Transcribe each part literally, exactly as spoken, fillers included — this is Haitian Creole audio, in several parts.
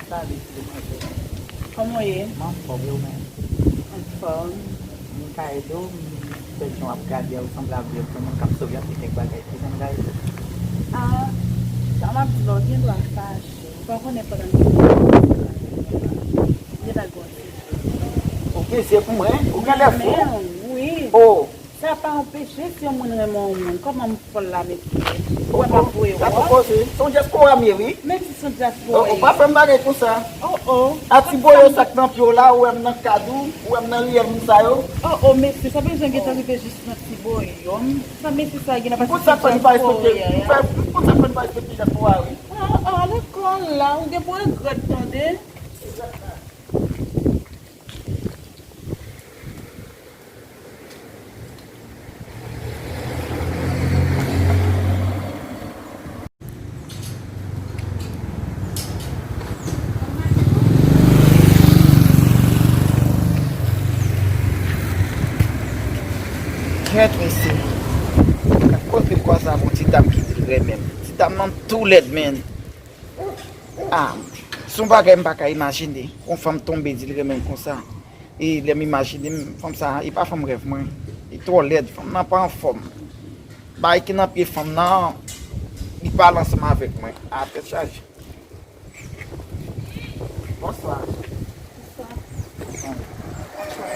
Salut, ti demwazèl. Kòman w ye? M anfòm, e ou menm? Anfòm. M ka ede w, m fè jan w ap gade a, ou sanble ap viv, se moun k ap sove ak kèk bagay. Ki jan m ka ede w? Ah, sa m ap di la, w gen dwa fache. Ou pa konnen pandan m te gen yon ti bagay. Ou gen dwa gen yon ti. Ou plezi pou mwen? Ou genlè fou? Wi. Oh. Sa pa anpeche si yon moun renmen yon moun. Kòman m fè l la, mesye? Ou wè m ap voye w, wi. Sa poko se. Se yon dyaspora m ye, wi. Mesye, se yon dyaspora. Ou pa fè m bagay konsa. Oh, oh. A ti boyo sa k nan pye w la, ou wè m nan kad ou, ou wè m nan riyèl moun sa yo. Oh, oh, mesye, sa bezwen gentan rive jis nan ti boyo. Sa mesye sa gen nan pase ti dyaspora a. Ou konn sa fè n pa respekte dyaspora, wi. Ah, ah, lekòl la, ou gen pou regrèt, tande. Kèt, mesye. Kote m kwaze avè yon ti dam ki di l renmen m. Ti dam nan tou lèd, menn. Ah, se yon bagay m pa ka imajine. Yon fanm tonbe di l renmen m konsa. E lè m imajine m, fanm sa, e pa fanm rèv mwen. Li twò lèd, fanm nan pa anfòm. Bagay ki nan pye fanm nan, li pa al ansanm avèk mwen. A tèt chaje. Bonswa. Bonswa.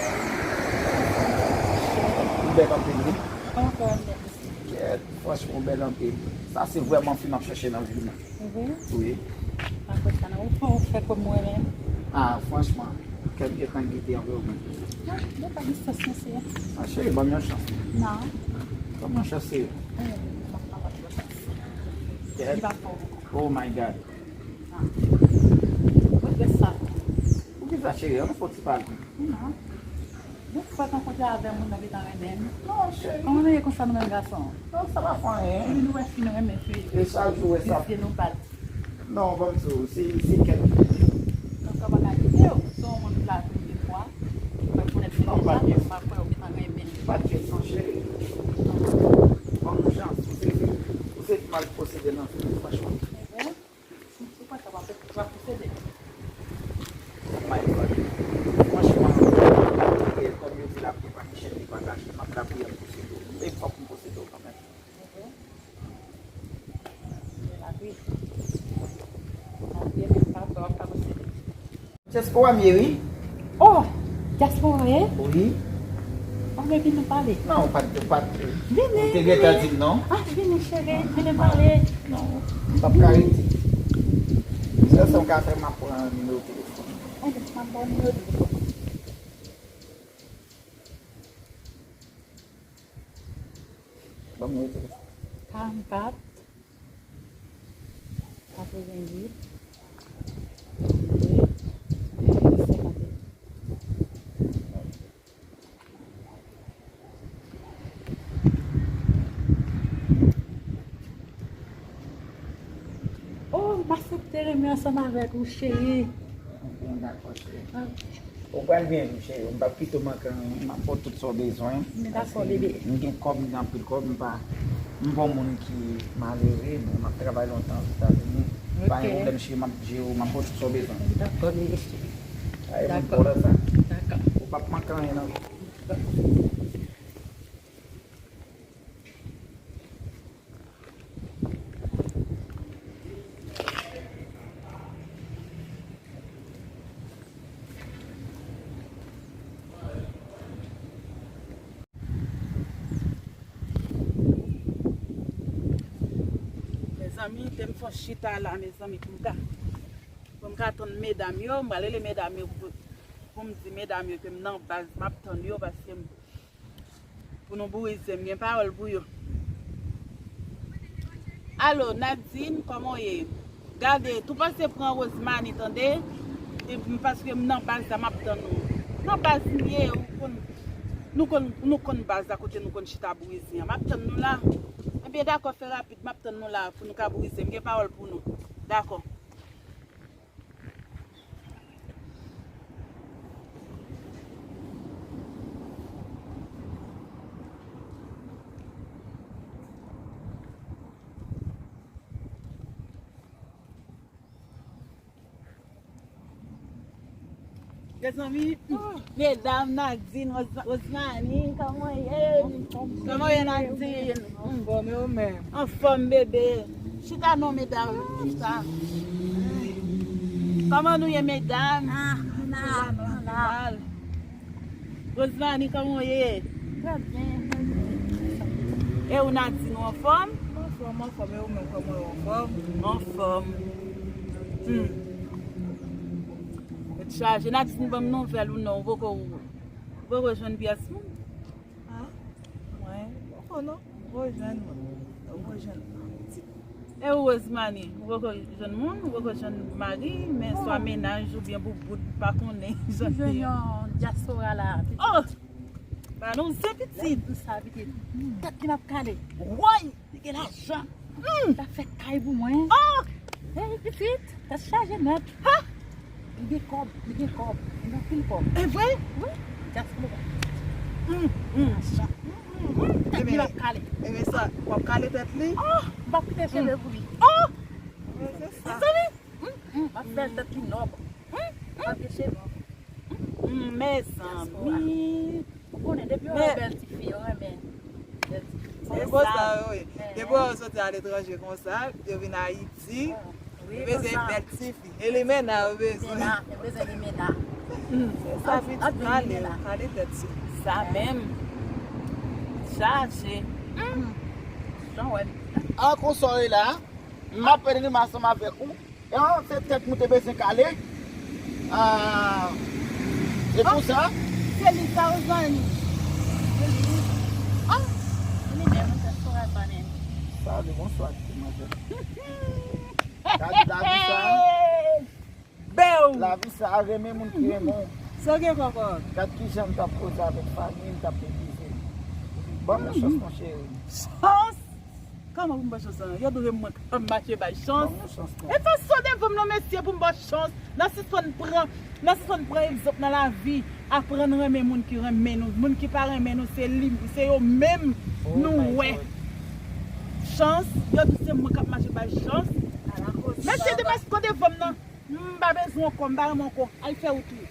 Ou bèl anpil, wi. Anfòm, mèsi. Kèt, franchman, ou bèl anpil. Sa se vrèman fi m ap chèche nan vi m. Mhm. Wi. Akoz sa nan ou, ou fè kòm mwen menm. Ah, franchman, kè m gentan gete anvè ou menm. Non, nou pa gen sans, mesye. Ah, cheri, ban m yon chans. Non. Ban m yon chans, cheri. Eh, m pa, m pa ba w chans. Kèt. Li pa fò. Oh my God. Ah. Mwen fè sa. Poukisa, cheri? An nou fè yon ti pale. Non. Mwen fè tankou se avè moun nan gentan renmen m. Non, cheri. Kòman nou ye konsa nou menm gason? Non, sa pa fè anyen. Epi nou wè fi nou renmen fi. E chak jou wè sa. Mesye nou pale. Non, ban m di w, se, se kèt. Donk, sa pa ka ede w. Se yon moun ki la premye fwa. Ou pa konèt moun nan, ou pa kwè ou gentan renmen. Pa t kesyon, cheri. Ban m yon chans. Ou se fi, ou se fi mal posede nan vi m, franchman. Mhm. Si w pa sa, w ap, w ap posede. My God. Franchman, m ap lapriyè, kòm yo di lapriyè pa ni chèn ni pa kache, m ap lapriyè m posede w. Men fòk m posede w kanmenm. Oke. Lapriyè. Lapriyè, men pa fè, w ap ka posede. Dyaspora m ye, wi. Oh, dyaspora w ye? Wi. Anben vin nou pale. Non, ou pa t, ou pa t, vini, ou te gentan di m non. Ah, vini, cheri, vini pale. Non, m p ap ka rete. Sèl sa m ka fè, m ap pran nimewo telefòn. Anben, m ap ba w nimewo telefòn. Ban m nimewo telefòn. Karannkat. Katreventuit, trannde, senkannde. Oh, m aksepte renmen ansanm avèk ou, cheri. Anben, dakò, cheri. Ah. Ou pral byen jwe, cheri. M p ap kite w manke anyen. M ap ba w tout sa w bezwen. Men dakò, bebe. Paske m gen kòb, m gen anpil kòb. M pa, m pa yon moun ki malere. Bon, m ap travay lontan Ozetazini. M pa gen pwoblèm, cheri. M ap jere w, m ap ba w tout sa w bezwen. Dakò, bebe, cheri. Dakò. Ou p ap manke anyen nan vi. Mezanmi, te m fon chita la, mezanmi, pou m ka, pou m ka tann medam yo, m pral rele medam yo pou, pou m di medam yo ke m nan baz, m ap tann yo, paske m Pou nou bourize m, gen pawòl pou yo. Alo, Nadine, kòman w ye? Gade, tou pase pran Rosemary, tande? E m, paske m nan baz la, m ap tann ou. Nan baz m ye, ou konn, nou konn, nou konn baz la, kote nou konn chita bourize a. M ap tann nou la. Ebyen, dakò, fè rapid, m ap tann nou la pou nou ka bourize. M gen pawòl pou nou. Dakò. Mezanmi, medam, Nadine, Ros- Rosemary, kòman w ye? Kòman w ye, Nadine? Anfòm, e ou menm? Anfòm, bebe. Chita non, medam, chita. Kòman nou ye, medam? Ah, nou la, nou la. Rosemary, kòman w ye? Trè byen, trè byen. E ou, Nadine, ou anfòm? Anfòm, anfòm, e ou menm, kòman w ye, anfòm? Anfòm. Hmm. Tèt chaje, Nadine, ban m nouvèl ou non, ou poko, ou poko jwenn pyès moun? Ah, mwen, poko non, m poko jwenn moun. M poko jwenn moun. E ou, Rosemary, ou poko jwenn moun, ou poko jwenn mari, men swa menaj oubyen boubout, pa konnen jan l ye. Jwenn yon dyaspora la. Oh! Ba nou zen pitit. Gad sa, pitit. Tèt li m ap kale. Woy! Li gen lajan. Hmm. L ap fè kay pou mwen. Oh! Hey, pitit, tèt chaje nèt. Ha! Li gen kòb, li gen kòb. Li gen anpil kòb. E vre? Wi. Dyaspora. Hmm, hmm. Lajan. Hmm, hmm. Tèt li m ap kale. Ebyen sa, w ap kale tèt li? Oh! M ap kite cheve pou li. Oh! Mezanmi. Hmm, hmm. M ap fè l tèt li nòb. Hmm, hmm. M ap kite cheve. Hmm, mezanmi. Ou konnen, depi yo wè bèl tifi, yo renmen bèl tifi. Se konsa yo ye. Depi yo soti aletranje konsa, yo vin Ayiti, yo bezwen bèl tifi. E limena yo bezwen. Limena, yo bezwen limena. Se sa, pitit, kale, kale tèt sou. Sa menm. Chaje. Jan wè. An konsore la, m ap pèdi ansanm avèk ou. Ah, se tèt nou te bezwen kale. Ah, se pou sa. Se li sa, Rosemary. Ah, li menm, se Soraya Banen. Salut, bonsoir, ti manzè. Gad lavi sa. Bèw. Lavi sa, renmen moun ki renmen w. Sa gen kòkò. Gad kijan m t ap koze avèk fanmi m, m t ap meprize. Ban m yon chans, mon cheri. Chans? Kòman pou m ban chans lan? Yo dwe mwen k ap mache bay chans. Ban m yon chans, non. E fè so devan m non, mesye, pou m ban chans. N a sispann pran, n a sispann pran egzanp nan lavi. Aprann renmen moun ki renmen nou. Moun ki pa renmen nou, se li, se yo menm nou wè. Chans, yo di se mwen k ap mache bay chans. Mesye, depaske devan m nan. M pa bezwen w ankò, m pa renmen w ankò. Al fè wout ou.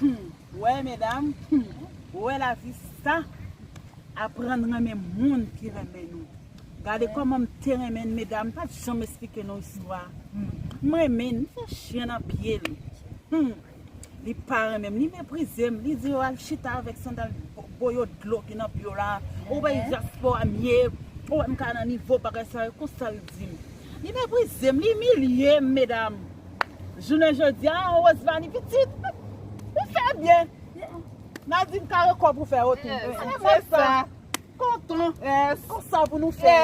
Hmm. Wè, medam. Hmm. Wè lavi sa. Aprann renmen moun ki renmen nou. Gade kòman m te renmen l, medam. M pa t janm esplike nou istwa. Hmm. M renmen l, m fè chen nan pye l. Hmm. Li pa renmen m, li meprize m, li di yo al chita avèk sandal bo-, boyo dlo ki nan pye w la, ou bay dyaspora m ye, ou wè m ka nan nivo bagay sa yo, konsa l di m. Li meprize m, li imilye m, medam. Jounen jodi a, Rosemary pitit, ou fè byen. Nadine kare kòb ou fè otou. Se sa. Kontan. Konsa pou nou fè.